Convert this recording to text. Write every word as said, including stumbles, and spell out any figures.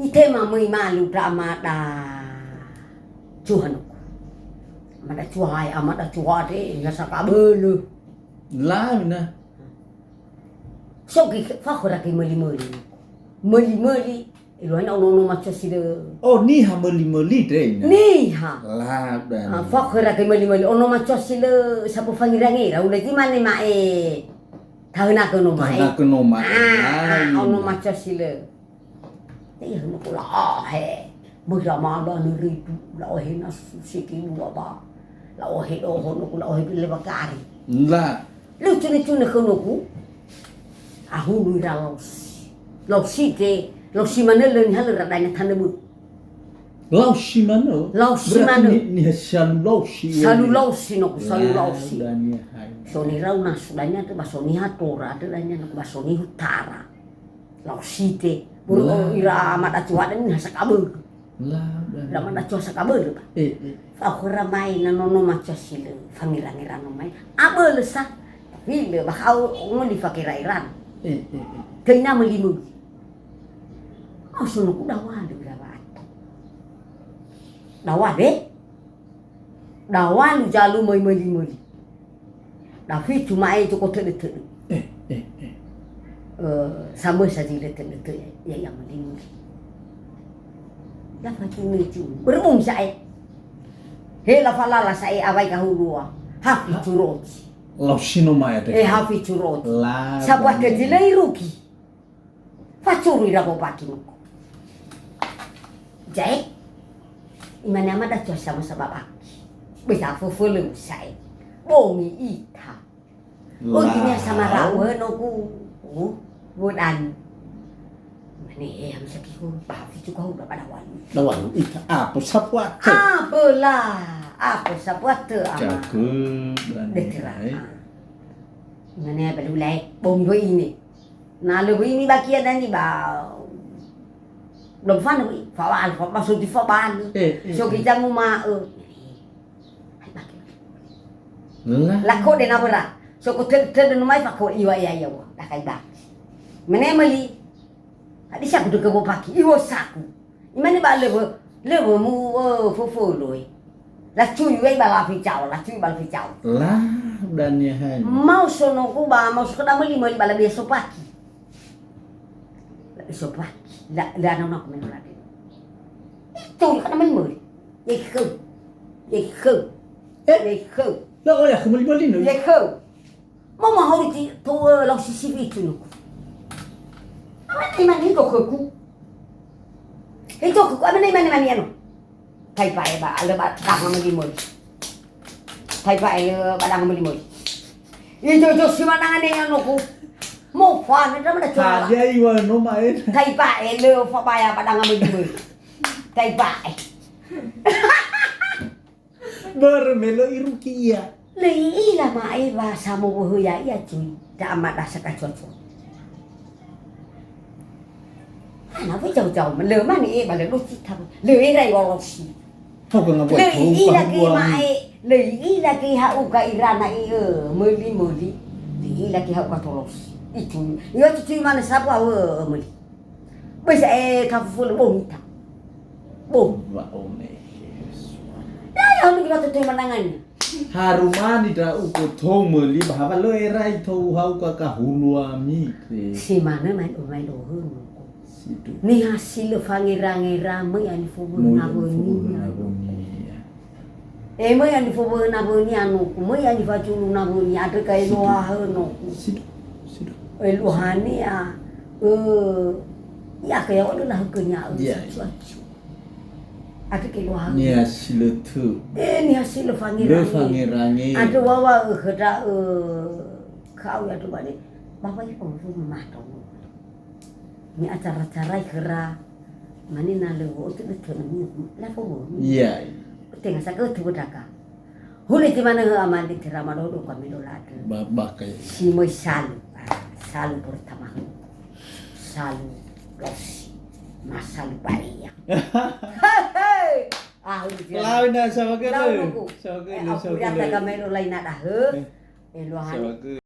Itema möi malu ndra amada Cuha noku. Amada Cuha, amada Cuha de, niha sakabölö. Lau na. So gö fakhöra göi möli-möli. Möli-möli, eluahina ono-ono macosi lö. Oh, niha möli-möli de na. Niha. Lau na. Ah, fakhöra göi möli-möli. Ono macosi lö sabu fangira-ngira. Ulö zi mane ma'e. Tahönagö no ma'e. Tahönagö no ma'e. Ah, ah, ono macosi lö. Te ya noku la'ohe. Möi lamala nöri du, la'ohe nasu seke dua ba. La'ohe doho noku, la'ohe bile bakari. La. Lu cune-cune khö noku. Ahulu ira laosi. Laosi te, laosi manö lö niha lö radania tanö bö. Laosi manö? Laosi manö. Berarti ni-, niha salu laosi. Salu laosi noku, salu laosi. La, dania hai. So nirau nasu dania te ba so niha tora te dania noku ba so niha utara. Laosi te. Buru ira amada Cuha de niha sakabölö. La, la, la. Ira amada Cuha sakabölö ba. Eh, eh. Fakhöra mai na nono macosi lö, fangira-ngira no mai. Abölö sa. Tapi lö ba hao ngoli fakhöra ira. Eh, eh, eh. Töina möli-möli. Oh, so noku dawa lö ira wa'ato. Dawa de. Dawa lu zalu möi möli-möli. Dafi cuma e joko tödö-tödö. Eh, eh, eh. Eh, samösa zi lö tödö-tödö, ya, ya möli-möli. La fatu meju. Berbung sa'e. He la falala sa'e awai kahulua. Hafi curoti. Laosi no ma'e te. Eh, hafi curoti. La. Sabuat ke jilai rugi. Facuru ira bobaki noku. Ja'e, imane amada Cuha sama-sama baki. Böi sa föfölö sa'e. Bongi ita. Oh, la. Gini sama ra'u noku. Oh, bodan. Mane he hamsa kiku, ba ficu kau ba pada walu. Pada walu ita, apa sapuatö? Apa la, apa sapuatö ama. Jago, bani. Detera. Hai. Ah. Mane balu lai, bongi ini. Na lö wöi nibakia dani ba, belum fana wöi, fabal, fabal, so di fabal. Eh, eh, so eh. Kita nguma'ö. Lah. Lako de na bera. So ko tödö-tödö numai fako iwa ya ya wa. Dakai ba. Mene meli. Tadi sa kudu ke bopaki. Iwa saku. Imane ba lö wö, lö wö mu, ö, föfölö, e. Lacui wei ba lafi cao, lacui ba lafi cao. Lah, dania hai. Mau so noku ba, mau so kada möli-möli ba labi sopaki. Labi sopaki. La, la na na kumeno lade. Itu kada möli-möli. Ye khö. Ye khö. Eh? Ye khö. La oya khö möli-möli no. Ye khö. Mau mahori ti to, eh, lau sisifi itu nuku. Amane mani go khöku. Itu khöku, amane mani mani anu. Tai pa'e ba, lö ba danga möli-möli. Tai pa'e lö ba danga möli-möli. Ijo-jo si mananga ne anuku. Mo fa ne dama da coba. Hadia iwa no ma'e. Tai pa'e lö fabaya ba danga möli-möli. Tai pa'e. Börö me lö irugi ia. Lö i'ila ma'e wa samowöhö ya'ia cui, da amada sakacoco. Ana wö jauh-jauh, lö mane e ba lö luti tabu. Lö erai wolosi. Hau ka ngabua. Lö i'ila ke ma'e, lö i'ila ke ha'uka irana i, ö, möli-möli. Lö i'ila ke ha'uka tolosi. Itu, iyo cui mane sabu awö, ö, möli. Böi sa'e kafufulö bongi ta. Bo. Wa'o me Yesu. Ya, ya, unu gimana tuh menangannya? Harumani ndra'ugö tou möli ba hawa lö erai tou hau ka kahulu ami, Kristo. Si manö mai, mai dohö nuku. Sidu. Niha si lö fangera-ngera möi ani fowöhö nawönia. Möi ani fowöhö nawönia. E möi ani fowöhö nawönia nuku, möi ani fazulu nawönia, andrö ka eluahö noku. Sidu, sidu. Eluahania, ö, ia ka ya odo lahögönia, ö, ya, sicuacu. Andrö ka eluahö. Niha si lö tö. E, niha si lö fangerange. Lö fangerange. Andrö wawa, ö, khöda, ö, kau ya, andrö bade. Bapak Ibu, mama dong. Ni acara-acara khöra, mane na lö wo'ö tödö-tödö mi, la fo wo'ö mi. Iya, iya. Tenga sa götö wödraga. Hulö zi manö hö amane terama dodo ka melo ladö. Ba, ba kai. Si möi salu. Ah, salu pertama hö. Salu losi. Ma salu baria. Hei, hei. Ah, hulö zi. Lau na sama ke lau. Lau nuku. Sama ke. Eh, lau, aku sama ke rata lau. Ka melo laina dahö. Eh. Eluahani. Sama ke.